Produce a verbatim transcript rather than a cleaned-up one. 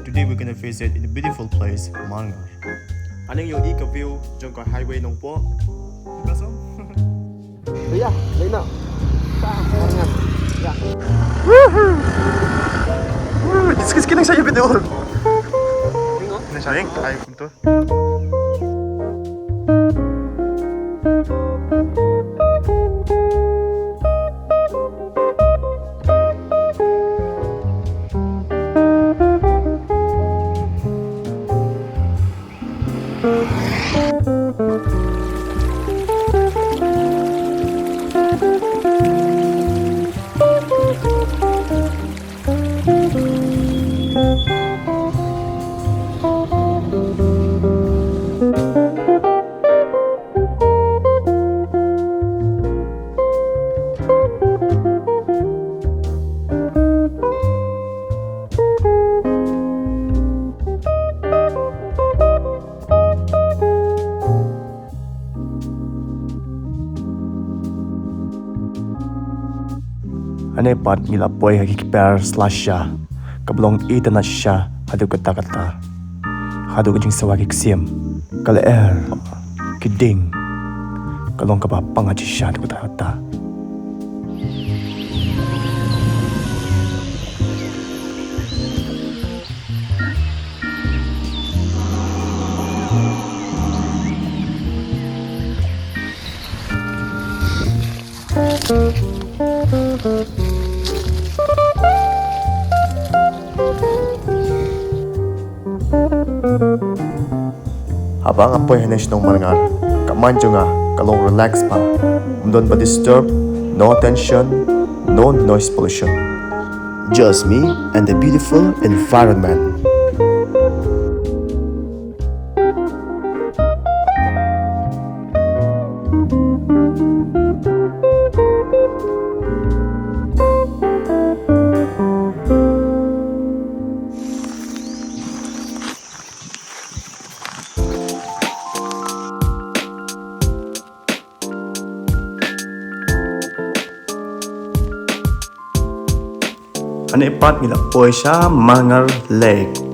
Today we're gonna visit in the beautiful place, Marngar. Hangne ïohi ka view jong ka highway Nongpoh. Ka song? Ïa, laina. Sa, Marngar. Ïa. Woohoo! Woo, this is getting such a video. Hang on. Ini sayang, ayo. Hangne pat ngi la poi ha ki kper slasha, kaba long itynnad shisha haduh katta katta. Haduh ka jingsawa ki ksiam, ka lyer, ki dieng, ka long kaba pang shisha haduh katta katta. Haba nga poi hangne sha Marngar, ka mind jong nga ka long relax bha. Ym don ba disturb, no tension, no noise pollution. Just me and the beautiful environment. Hangne pat ngi la poi sha Marngar Lake.